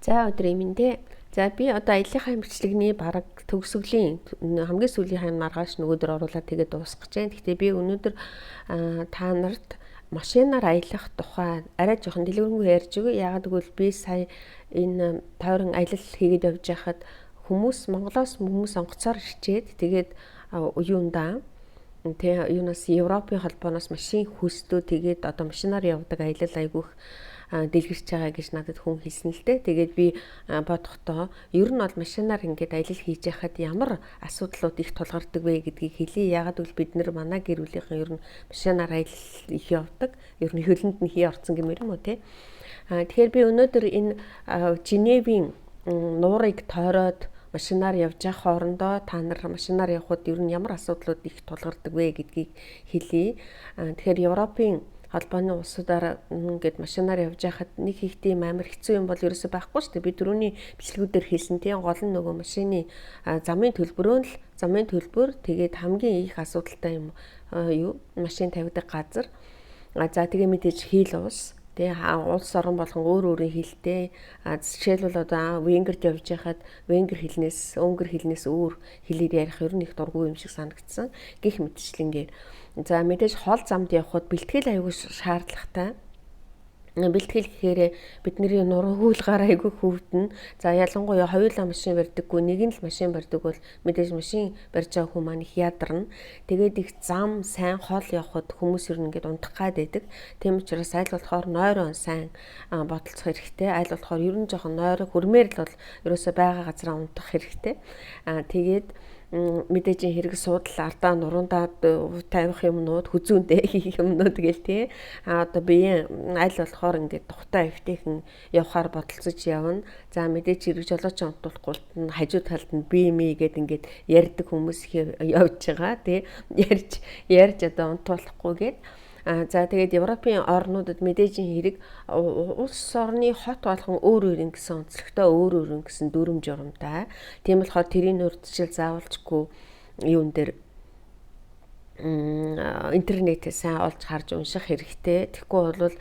За, өдрийн мэнд. За, би одоо аяллахаа бичлэгний бараг төгсгөлийн хамгийн сүүлийн маргааш нөгөөдөр оруулаад тэгээд дуусгах гэж байна. Гэхдээ би өнөөдөр та нарт машинаар аялах тухай арай жоохон дэлгэрэнгүй ярьж өгье. Яагаад гэвэл би сая энэ тойрон аялал хийгээд явж байхад хүмүүс Монголоос хүмүүс онгоцоор ирчээд, тэгээд юундаа тэ юунаас Европын холбооноос машин хөөстөө, тэгээд одоо машинаар явдаг аялал айгүйх дэлгэрч байгаа гэж надад хүн хэлсэн л дээ. Тэгээд би бодохдоо ер нь бол машинаар ингээд аялал хийж яхад ямар асуудлууд их тулгардаг вэ гэдгийг хэлье. Яагаад гэвэл бид нар манай гэр бүлийнхэн ер нь машинаар аялал их явдаг. Ер нь хөлөнд нь хий орцсон гэмээр юм уу те. Тэгэхээр би өнөөдөр энэ Женевийн нуурыг тойроод машинаар явж байгаа хоорондоо та нар машинаар явхад ер нь ямар асуудлууд их тулгардаг вэ гэдгийг хэлье. Тэгэхээр Европын холбооны улсуудаар ингээд машинаар явж байхад нэг их тийм амар хэцүү юм бол ерөөсөй байхгүй шүү дээ. Би түрүүний бичлэгүүдээр хэлсэн, тийм, гол нь нөгөө машины замын төлбөрөө л, замын төлбөр, тэгээд хамгийн их асуудалтай юм юу, машин тавьдаг газар. За, тэгээ мэдээж хэл ус. Тэгээ улс орон болгон өөр өөрийн хэлтэй. Жишээлбэл, одоо Венгерт явж байхад венгер хэлнээс, өнгөр хэлнээс өөр хэлээр ярих ер нь их дургүй юм шиг санагдсан. Гэх мэтчлэнгээр. За, мэдээж хол замд явхад бэлтгэл аягүй шаардлагатай. Бэлтгэл гэхээр бидний нуруу хүүлгаар айгүй хөвдөн. За, ялангуяа хоёулаа машин барьдаггүй, нэг нь л машин барьдаг бол мэдээж машин барьж байгаа хүн маань их ядарна. Тэгээд их зам сайн хол явхад хүмүүс ер нь ингээд унтах гад байдаг. Тийм учраас аль болохоор нойрон сайн бодолцох хэрэгтэй. Аль болохоор ер нь жоохон нойрог хөрмээр л бол ерөөсөө байгаа газараа унтах хэрэгтэй. Тэгээд мэдээж хэрэг суудал, ардаа нуруундаа тавих юмнууд, хүзүүндээ хийх юмнууд гээл тий. А одоо биеийн аль болохоор ингээд тухтай эвтэйхэн явхаар бодолцож явна. За, мэдээж хэрэг жолооч онтуулахгүй нь хажуу талд нь би ми гэд ингээд ярьдаг хүмүүс явж байгаа тий. Ярьж ярьж одоо унтуулахгүй гээд. За, тэгээд Европын орнуудад мэдээж хэрэг улс орны хот болгон өөр өөр ингэсэн онцлогтой, өөр өөр ингэсэн дүрм журамтай. Тийм болохоор тэрийн урьдчил заавалчгүй юун дээр интернетээ сайн олж харж унших хэрэгтэй. Тэгэхгүй бол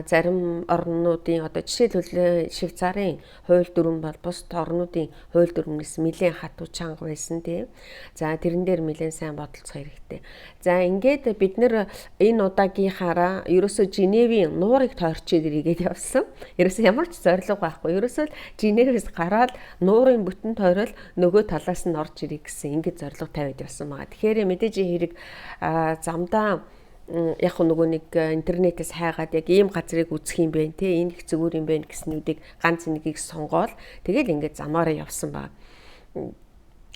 зарим орнуудын, одоо жишээлбэл, Швейцарын хууль дүрэм бол бусад орнуудын хууль дүрмнээс нэлээд хатуу, чанга байсан, тийм. За, тэрэн дээр нэлээд сайн бодолцох хэрэгтэй. За, ингээд бид нэр энэ удаагийнхаараа ерөөсөө Женевийн нуурыг тойрчээд ирээгээд явсан. Ерөөсөө ямар ч зорилго байхгүй. Ерөөсөө Женевээс гараад нуурын бүтэн тойрол нөгөө талаас нь орж ирэх гэсэн ингээд зорилго тавиад явсан байгаа. Тэгэхээр мэдээж хэрэг замдаа яг нөгөө нэг интернетээс хайгаад яг ийм газрыг үзэх юм бэ те, энэ их зүгээр юм байна гэснүүдийг ганц нэгийг сонгоол тэгэл ингээд замаараа явсан баг.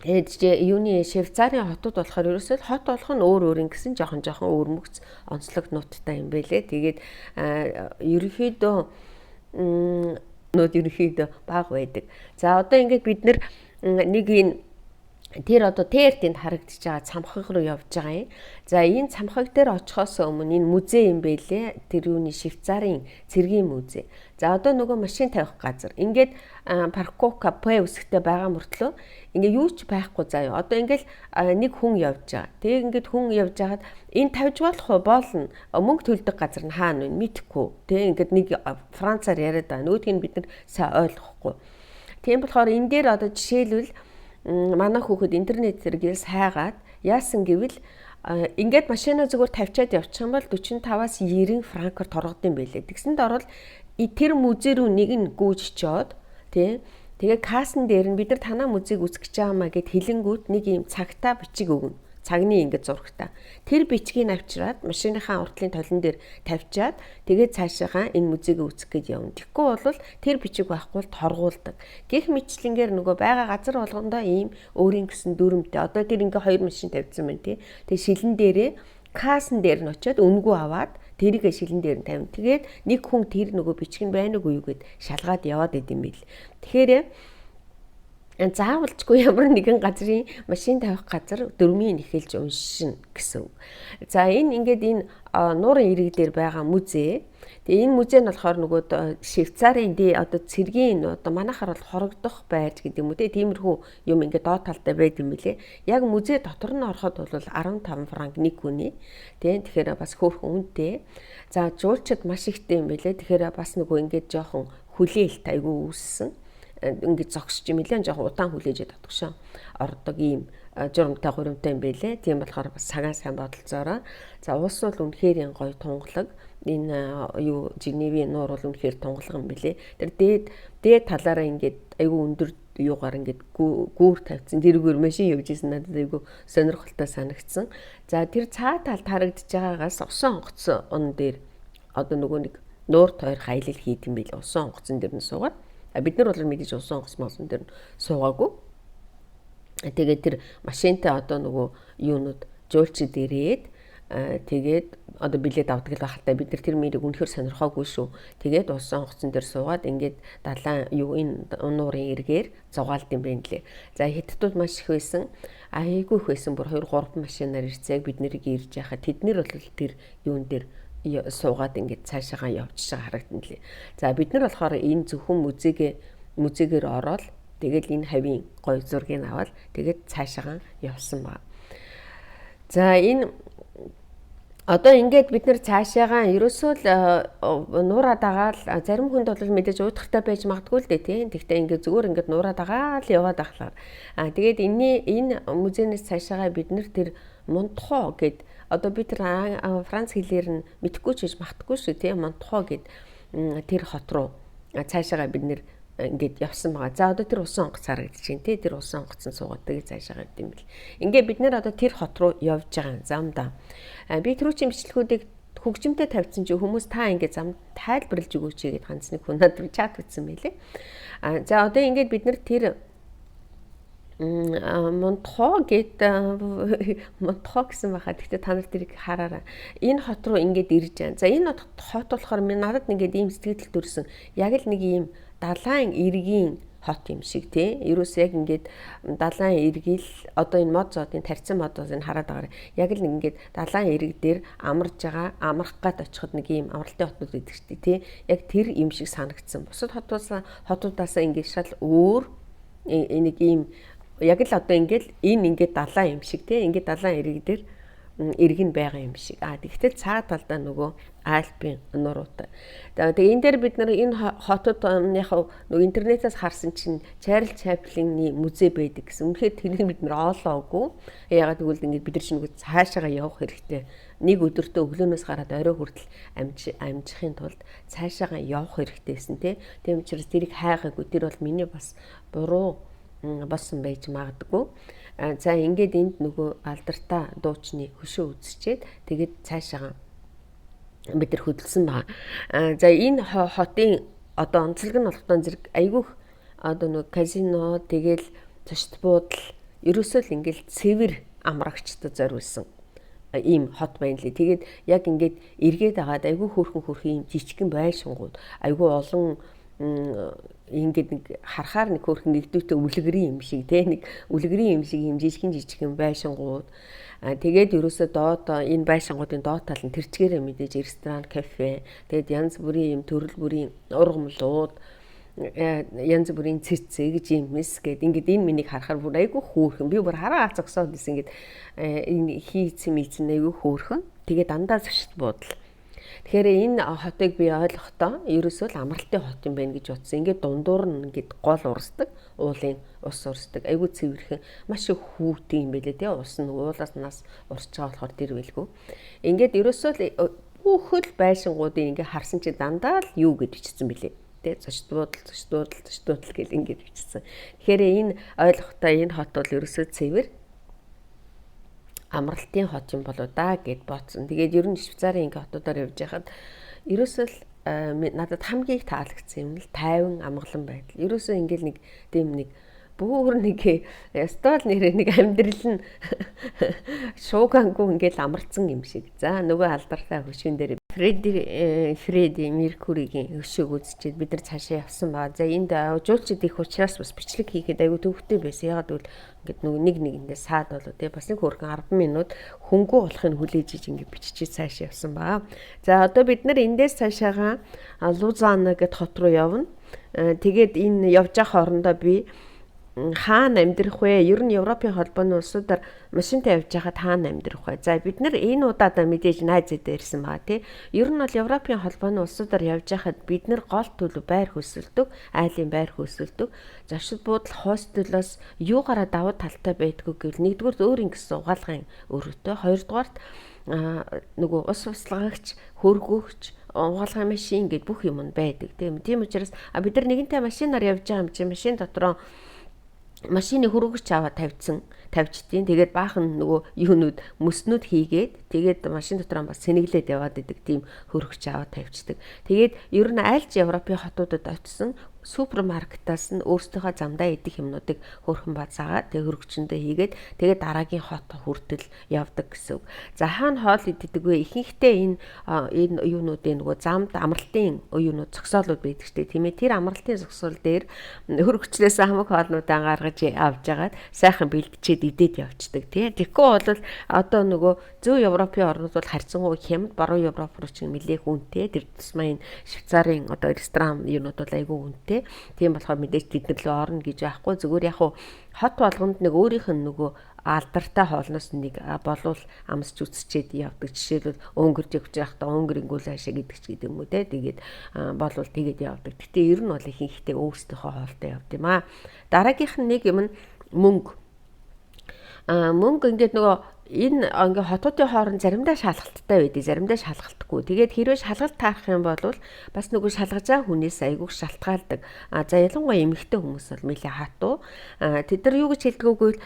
Тэгээд юуны Швейцарын хотууд болохоор ерөөсөө хот болох нь өөр өөр ингэсэн жоохон жоохон өвөрмөгц онцлог нуттай юм бэлээ. Тэгээд ерөнхийдөө нууд ерөнхийдөө бага байдаг. За, одоо ингээд бид нэг энэ тэр одоо тэртэнд харагдаж байгаа цамхаг руу явж байгаа юм. За, энэ цамхаг дээр очихоос өмнө энэ музей юм бэлээ. Тэр юуны Швейцарын цэргийн музей. За, одоо нөгөө машин тавих газар. Ингээд Парковка П үсгтэй байгаа мөртлөө ингээ юу ч байхгүй заяа. Одоо ингээл нэг хүн явж байгаа. Тэгээ ингээд хүн явж байгаад энэ тавьж болох уу? Болно. Мөнгө төлдөг газар нь хаана вэ? Мэдэхгүй. Тэгээ ингээд нэг францаар яриад байгаа. Нөгөөдг нь бид нар сайн ойлгохгүй. Тийм болохоор энэ дээр одоо жишээлбэл манай хүүхэд интернет зэрэгээс хайгаад яасан гэвэл ингээд машина зүгээр тавьчаад явчих юм бол 45-аас 90 франкаар торгод юм байлээ. Тэгсэнд орол тэр музей рүү нэг нь гүйж очиод тий. Тэгээ кассан дээр нь бид нар танаа музейг үзэх гэж байгаа маа гэд хэлэнгүүт нэг юм цагтаа бичиг өгнө, цагны ингээд зурагта. Тэр бичгийг авчираад машиныхаа уртлын толон дээр тавьчаад тэгээд цаашаагаа энэ музейг үзэх гэж явна. Тэгэхгүй бол тэр бичиг байхгүй бол торгуулдаг. Гэх мэтчлэнгээр нөгөө байгаа газар болгондоо ийм өөрийн гэсэн дүрмтэй. Одоо тэр ингээ хоёр машин тавьсан байна тий. Тэгээ шилэн дээрээ, кассан дээр нь очиод үнэгүй аваад тэрийг шилэн дээр нь тавина. Тэгээд нэг хүн тэр нөгөө бичиг нь байна уу юу гэд шалгаад яваад идэм бил. Тэгэхээр заавалчгүй ямар нэгэн газрын машин тавих газар дөрмийн эхэлж уншина гэсэн үг. За, энэ ингээд энэ нуурын ирэг дээр байгаа музей. Тэгээ энэ музей нь болохоор нөгөө Швейцарын дэ одоо цэргийн одоо манайхаар бол хорогдох байрж гэдэг юм уу те, тиймэрхүү юм ингээд доод талдаа байд юм билэ. Яг музей дотор нь ороход бол 15 франк нэг хүний. Тэ, тэгэхээр бас хөөрхөн үнэтэй. За, жуулчид маш ихтэй юм билэ. Тэгэхээр бас нөгөө ингээд жоохон хүлээлт айгүй үүссэн. Ингээд зогсож нэлээд жоохон удаан хүлээж дотгошоо ордог ийм журамтай гуримтай юм байлээ. Тийм болохоор бас цагаан сайн бодолцоорой. За уус бол үнэхээр гоё тунгалаг. Энэ юу Женевийн нуур бол үнэхээр тунгалаг юм билээ. Тэр дээд талаараа ингээд айгүй өндөр юугаар ингээд гүүр тавьсан. Тэрүүгээр машин явж исэн надад айгүй сонирхолтой санагдсан. За тэр цаа талд харагдаж байгаагаас усан онгоц он дээр одоо нөгөө нэг нуур тойрох аялал хийд юм бил. Усан онгоцон дээр нь суугаад. А бид нар бол мэдээж усан онгоц мосон дээр нь суугаагүй. Тэгээд тэр машинтай одоо нөгөө юунууд жуулчид ирээд тэгээд одоо билет авдаг л байх та, бид нар тэр мэрийг үнэхэр сонирхоогүй шүү. Тэгээд усан онгоцон дээр суугаад ингээд далайн юу энэ нуурын эргээр зугаалд юм байна лээ. За хятадууд маш их байсан. Айгүй их байсан. Бүр 2 3 машинаар ирцээг бид нарыг ирж яхаа тэд нэр бол тэр юун дээр суугаад ингээд цаашаагаа явж байгаа харагдан лээ. За бид нар болохоор энэ зөвхөн музейгээр ороод тэгэл энэ хавийн гоё зургийг аваад тэгээд цаашаагаа явсан ба. За энэ одоо ингээд бид нэр цаашаагаа ерөөсөө л нуураад агаал зарим хүнд бол мэдээж уйтгартай байж магадгүй л дээ тийм. Тэгтээ ингээд зүгээр ингээд нуураад агаал яваад ахлаар. Аа тэгээд энэ музейнээс цаашаагаа бид нэр тэр Монтхо гэд одоо би тэр Франц хэлээр нь мэдэхгүй ч гэж магтгүй шүү тийм. Монтхо гэд тэр хот руу цаашаагаа бид нэр ингээд явсан байгаа. За одоо тэр усан онгоц харагдаж байна тий. Тэр усан онгоцон суугаад тэгээ цаашаа явд юм бэл. Ингээд бид нэр одоо тэр хот руу явж байгаа замдаа. Би түрүүчийн бичлэгүүдийг хөгжимтэй тавьсан чи хүмүүс та ингээд зам тайлбарлаж өгөөч гэд ганц нэг хүн надад чат бичсэн байлээ. А за одоо ингээд бид нар тэр Монтхо гэд Монтхо гэсэн байхаа. Гэхдээ та нар тэрийг хараарай. Энэ хот руу ингээд ирж байна. За энэ хот болохоор надад ингээд ийм сэтгэл төрсөн. Яг л нэг ийм далайн эргийн хот юм шиг тий. Ерөөс яг ингээд далайн эргэл одоо энэ мод зоодын тарьсан модоос хараад байгаа. Яг л нэг ингээд далайн эрэг дээр амарж байгаа, амрах гад очиход нэг ийм амралтын хотнууд байдаг шүү дээ тий. Яг тэр юм шиг санагдсан. Бусад хотуудаас ингээд шал өөр нэг ийм яг л одоо ингээд энэ ингээд далайн юм шиг тий. Ингээд далайн эрэг дээр эрг нь байгаа юм шиг. А тэгтэл цаа талдаа нөгөө Альпийн нуруутай. Тэгээ энэ дээр бид нар энэ хотод яг нөгөө интернетээс харсан чинь Чарльз Чаплины музей байдаг гэсэн. Үнэхээр тэрийг бид нар оолоогүй. Ягаад гэвэл ингээд бид нар чинь нөгөө цаашаага явах хэрэгтэй. Нэг өдөртөө өглөөнөөс гараад орой хүртэл амжихын тулд цаашаага явах хэрэгтэй гэсэн тий. Тийм учраас тэрийг хайгаагүй. Тэр бол миний бас буруу болсон байж магадгүй. За ингээд энд нөгөө алдартай дуучны хөшөө үзчихэд тэгээд цаашаага бид нар хөдөлсөн байгаа. За энэ хотын одоо онцлог нь болохдоо зэрэг айгүйх одоо нөгөө казино тэгэл зочд буудал ерөөсөө л ингээл цэвэр амрагчдад зориулсан ийм хот байна лээ. Тэгээд яг ингээд эргээд агаад айгүй хөөрхөн хөөрхөн ийм жижигхэн байшингууд айгүй олон ингээд нэг харахаар нэг хөөрхөн нэгдүүтэй үлгэрийн юм шиг те нэг үлгэрийн юм шиг юм жижигэн жижигэн байшингууд. Тэгээд ерөөсөө доод энэ байшингуудын доод тал нь тэрчгээрээ мэдээж ресторан, кафе, тэгээд янз бүрийн юм төрөл бүрийн ургамлууд, янз бүрийн цэцэг, жимс гэд ингээд энэ миний харахаар бүр айгүй хөөрхөн. Би бүр хараа зогсоод исэн ингээд энэ хийцэн мийцэн айгүй хөөрхөн. Тэгээд дандаа зочд буудал. Тэгэхээр энэ хотыг би ойлгохдоо ерөөсөө л амралтын хот юм байна гэж бодсон. Ингээд дундуур нь ингээд гол урсдаг, уулын ус урсдаг. Айгүй цэвэрхэн, маш их хүүтэн юм байлээ тий. Ус нь уулаас нас урсж байгаа болохоор тэр байлгүй. Ингээд ерөөсөө л бүхэл байшингуудыг ингээд харсан чи дандаа л юу гэж бичсэн бэлээ. Тэ зочд буудал, зочд буудал, зочд буудал гэл ингээд бичсэн. Тэгэхээр энэ ойлгохдоо энэ хот бол ерөөсөө цэвэр амралтын хот юм болоо да гэд бодсон. Тэгээд ер нь Швейцарын ингээ хотуудаар явж байхад ерөөсөө л надад хамгийн их таалагдсан юм л тайван амгалан байдал. Ерөөсөө ингээл нэг тийм нэг бүр нэг ёстой л нэрээ нэг амьдрал нь шуугангүй ингээл амарцсан юм шиг. За нөгөө алдартай хөшүүн дээр Фредди Меркуригийн хөшөөг үзчихэд бид нар цаашаа явсан ба. За энд жуулчид их учраас бас бичлэг хийхэд айгүй төвхтэй байсан. Ягаад гэвэл ингээд нөгөө нэг нэгэндээ саад болоо тий бас нэг хөөрхөн 10 минут хөнгөө болохыг хүлээж иж ингээд биччихээ цаашаа явсан ба. За одоо бид нар эндээс цаашаагаа Лузана гэд хот руу явна. Тэгээд энэ явж байгаа хоорондоо би Хаана амьдрах вэ? Ер нь Европын холбооны улсуудаар машинтай явж байхад хаана амьдрах вэ? За, бид нар энэ удаадаа мэдээж найз зэдээ ирсэн байгаа, тий. Ер нь бол Европын холбооны улсуудаар явж байхад бид нар гол төлөв байр хөлсөлдөг, айлын байр хөлсөлдөг. Зочид буудал, хостелоос юугаараа давуу талтай байдгүй гэвэл нэгдүгээр өөрийн гэсэн угаалгын өрөөтэй, хоёрдугаарт нөгөө ус услагагч, хөргөгч, угаалгын машин гэд бүх юм нь байдаг, тийм. Тийм учраас бид нар нэгэнтээ машинаар явж байгаа юм чинь машин дотроо машины хөргөгч аваад тавьчдیں۔ Тэгээд баахан нөгөө юунууд, мөснүүд хийгээд, тэгээд машин дотор бас сэнэглээд яваад идэг тийм хөргөгч аваад тавьчихдаг. Тэгээд ер нь аль ч Европын хотуудад очисон супермаркетаас нь өөрсдийнхөө замдаа идэх юмнуудыг хөөрхөн базаагаад, тэг хөргөчөндөө хийгээд, тэгээд дараагийн хот хүртэл явдаг гэсэн үг. За, хаана хоол иддэг вэ? Ихэнхдээ энэ юунуудын нөгөө замд амралтын юунууд, зогсоолууд байдаг штэ, тийм ээ. Тэр амралтын зогсоол дээр хөргөчнөөс хамаг хоолнуудаа гаргаж авч жагаад сайхан бэлтжээд идээд явцдаг, тий. Тэгэхгүй бол одоо нөгөө зүүн Европын орнууд бол харьцангуй хямд, баруун Европ руу чинь нэлээх үнэтэй. Тэр тусмаа энэ Швейцарын одоо ресторан юунууд бол айгүй үнэтэй. Тийм болохоор мэдээж тэд нар лөө орно гэж байхгүй. Зүгээр яг хуу хот болгонд нэг өөрийнх нь нөгөө алдартай хоолноос нэг болвол амсч үсчээд явдаг. Жишээлбэл, өнгөрж явж байхдаа өнгөр ингүүл ашиг гэдэг ч гэдэг юм уу, те. Тэгээд болвол тэгээд явдаг. Гэтэ ер нь бол ихэнхдээ өөрсдийнхөө хоолтой явд юм аа. Дараагийнх нь нэг юм нь мөнгө. Мөнгө ингээд нөгөө энэ ингээ хотуудын хооронд заримдаа шалгалттай байдаг, заримдаа шалгалтгүй. Тэгээд хэрвээ шалгалт таарах юм бол бас нөгөө шалгаж байгаа хүнээс айгүйх шалтгаалдаг. А за, ялангуяа эмэгтэй хүмүүс бол нэлээ хатуу. А тэд нар юу гэж хэлдэг вэ гэвэл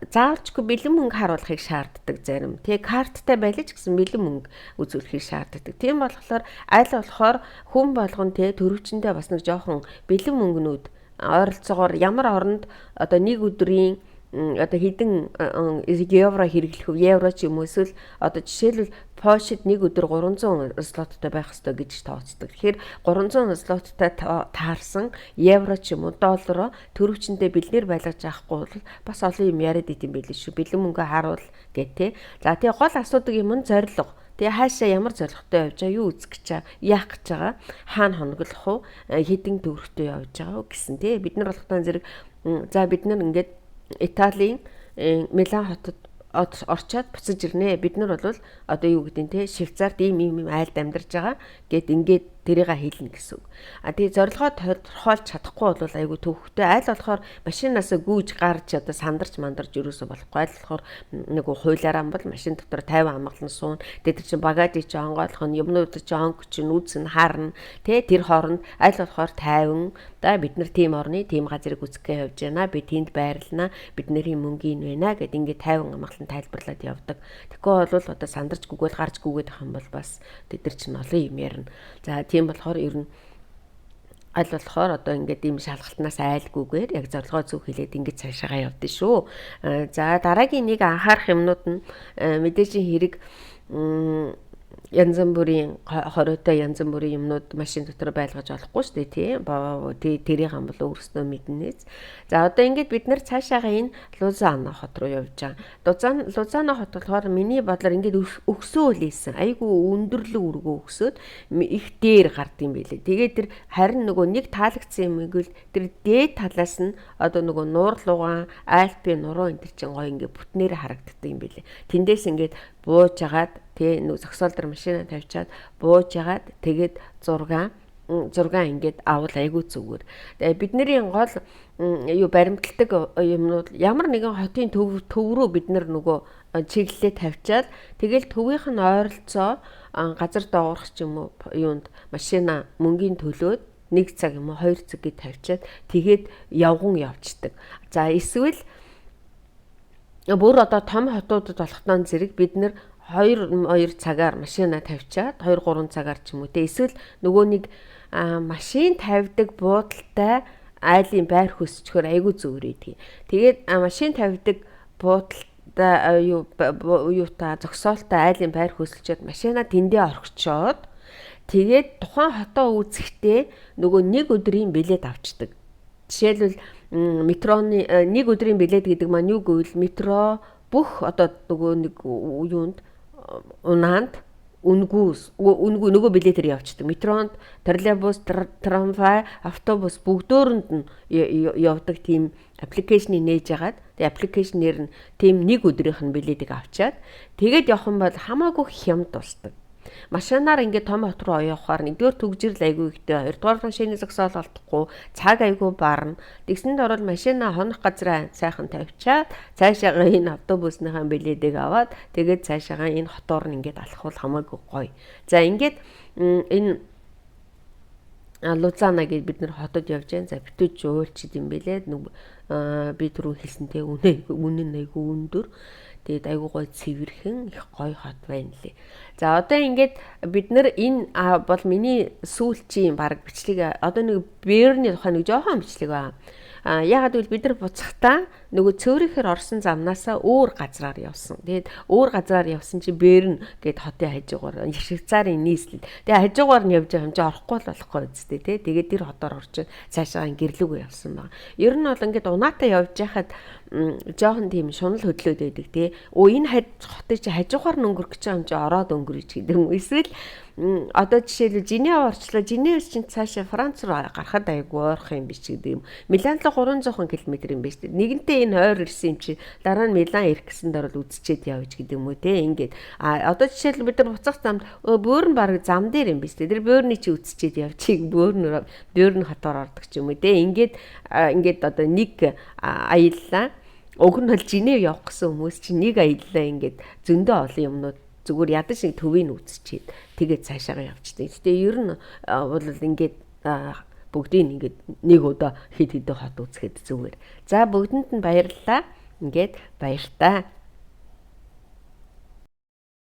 заавалчгүй бэлэн мөнгө харуулахыг шаарддаг зарим. Тэгээ карттай байлаа ч гэсэн бэлэн мөнгө үзүүлэхийг шаарддаг. Тийм болохоор аль болохоор хүн болгон те төрөвчөндөө бас нэг жоохон бэлэн мөнгнүүд ойролцоогоор ямар оронд одоо нэг өдрийн одоо хэдэн евро хэрэглэх вэ? Евро ч юм уу, эсвэл одоо жишээлбэл Польшид нэг өдөр 300 злоттой байх ёстой гэж тооцдог. Тэгэхээр 300 злоттой таарсан евро ч юм уу доллароо төрөвчөндөө бэлнээр байлгаж авахгүй бол бас олон юм яриад идэм байлээ шүү. Бэлэн мөнгө харуул гэх тээ. За, тэгээ гол асуудаг юм нь зорилго. Тэгээ хаашаа ямар зорилготой явж байгаа, юу үзэх гэж байгаа, яах гэж байгаа, хаана хоноглох уу, хэдэн төгрөгтэй явж байгаа уу гэсэн, тий. Бид нар болохтой зэрэг за, бид нар ингээд Италийн Милан хотод орчоод буцаж ирнэ. Бид нар бол одоо юу гэдэг нь те, Швейцарт ийм ийм ийм айлд амьдарч байгаа гэд ингээд тэрийг хэлнэ гэсэн үг. А тэгээ зорилгоо тодорхойлж чадахгүй бол айгүй төвхтэй. Аль болохоор машинаас гүйж гарч одоо сандарч мандарч юусоо болохгүй. Аль болохоор нэг хуулиараа бол машин дотор 50 амгалан суун. Тэгээ тэр чинь багажийг чи онгойлох нь, юмнууд чи онг чинь үзэн харна. Тэ, тэр хооронд аль болохоор 50 да, бид нар тийм орны тийм газрыг үзэх гэж явж байна. Би тэнд байрлана. Бидний мөнгөний байна гэд ингээд 50 амгалан тайлбарлаад явдаг. Тэгэхгүй бол одоо сандарч гүгэл гарч гүгээд ах юм бол бас тэд нар чинь олон юм ярина. За, тийм болохоор ер нь аль болохоор одоо ингээд ийм шалгалтнаас айлгүйгээр яг зорилгоо зөв хэлээд ингэж цаашаагаа явдсан шүү. За, дараагийн нэг анхаарах юмнууд нь мэдээж хэрэг янз бүрийн хориотой, янз бүрийн юмнууд машин дотор байлгаж болохгүй шүү дээ, тийм. Тэрийг хам бол өөрсдөө мэднэ. За, одоо ингээд бид нар цаашаага энэ Лузана хот руу явж байгаа. Лузана хот болохоор миний бодлоор ингээд өгсөөл ийсэн. Айгу өндөрлөг өргөө өгсөөд их дээр гард юм билээ. Тэгээд тэр харин нөгөө нэг таалагдсан юм ивэл тэр дээд талаас нь одоо нөгөө нуурлуугаан Альпийн нуруу энэ төр чинь гоё ингээд бүтнээр харагддаг юм билээ. Тэндээс ингээд бууж агаад тий нөгөө зогсоол дээр машина тавьчаад бууж агаад тэгээд зураг ингээд авал айгүй зүгээр. Тэгээ бидний гол юу баримталдаг юмнууд ямар нэгэн хотын төв рүү бид нар нөгөө чиглэлээ тавьчаад, тэгэл төвийнх нь ойролцоо газар доогоорох ч юм уу юунд машина мөнгөний төлөөд 1 цаг юм уу 2 цаг гэж тавьчаад тэгээд явган явцдаг. За, эсвэл бүр одоо том хотуудад болохтон зэрэг бид нэр 2 2 цагаар машина тавьчаад, 2 3 цагаар ч юм уу те, эсвэл нөгөө нэг машин тавьдаг буудалтай айлын байр хөсчхөр айгүй зүгээр идэгий. Тэгээд машин тавьдаг буудалтай юу юута зогсоолтой айлын байр хөсөлчөөд машина тэндээ орхичоод, тэгээд тухайн хотоо үзэхдээ нөгөө нэг өдрийн билет авчдаг. Жишээлбэл, метроны нэг өдрийн билет гэдэг маань юу гэвэл метро бүх одоо нөгөө нэг юунд унаанд Үнэгүй үнэгүй нөгөө билетээр явчихдаг. Метронд, троллейбус, трамвай, автобус бүгдөөрөнд нь явдаг тийм application ийг нээж агаад, тэгээ application ээр нь тийм нэг өдрийнх нь билетийг авчаад тэгээд явах юм бол хамаагүй хямд тусдаг. Машинаар ингээд том хот руу явахаар нэгдүгээр түгжрэл айгүй ихтэй, хоёрдугаар машины зогсоол олдохгүй, цаг айгүй барна. Тэгсэнд орол машина хонох газраа сайхан тавьчаад цаашаага энэ автобусныхаа билетийг аваад тэгээд цаашаага энэ хотоор нь ингээд алхвал хамаагүй гоё. За, ингээд энэ Лузана гэж бид нэр хотод явж байна. За, битүүч уйлчид юм бэлээ. Би түрүү хэлсэнтэй үнэ үнэ нь айгүй өндөр. Тэгээд айгүй гоё цэвэрхэн их гоё хот байна лээ. За, одоо ингээд бид нэр энэ бол миний сүүлчийн баг бичлэг, одоо нэг Берний тухай нэг жоохон бичлэг байна. А ягаад гэвэл бид нар буцахтаа нөгөө Цөөрийнхэр орсон замнаасаа өөр газраар явсан. Тэгээд өөр газраар явсан чи Берн гээд хотын хажуугаар Швейцарын нийслэл. Тэгээд хажуугаар нь явж байгаа юм чи орохгүй л болохгүй үстэй тий. Тэгээд тэр хотоор орж цаашаа гэрлүүгээ явсан байна. Ер нь бол ингээд унаатай явж байхад жоохон тийм шунал хөдлөөд байдаг тий. Өө, энэ хотыг чи хажуугаар нь өнгөрөх гэж байгаа юм чи ороод өнгөрөж гэдэг юм. Эсвэл одоо жишээлбэл Женев орчлоо. Женевээс чинь цаашаа Франц руу гарахад айгүй ойрхон юм биш гэдэг юм. Милан руу 300 км юм биш үү. Нэгэнтээ энэ ойр ирсэн юм чи дараа нь Милан ирэх гэсэн дор бол үзчихэд явж гэдэг юм уу те. Ингээд а одоо жишээлбэл бид нар буцах замд Бөөрн баг зам дээр юм биш үү. Тэр Бөөрний чи үзчихэд явчих. Бөөрн Бөөрн хотоор ордог ч юм уу те. Ингээд ингээд одоо нэг аяллаа. Уг нь бол Женев явах гэсэн хүмүүс чинь нэг аяллаа ингээд зөндөө олон юмнууд зүгээр ядаж нэг төвийг үзчихэд тэгээд цаашаага явчихдаг. Гэтэ ер нь бол ингээд бүгдийг ингээд нэг удаа хэд хэдэн хот үзэхэд зүгээр. За, бүгдэнд нь баярлалаа. Ингээд баяртай.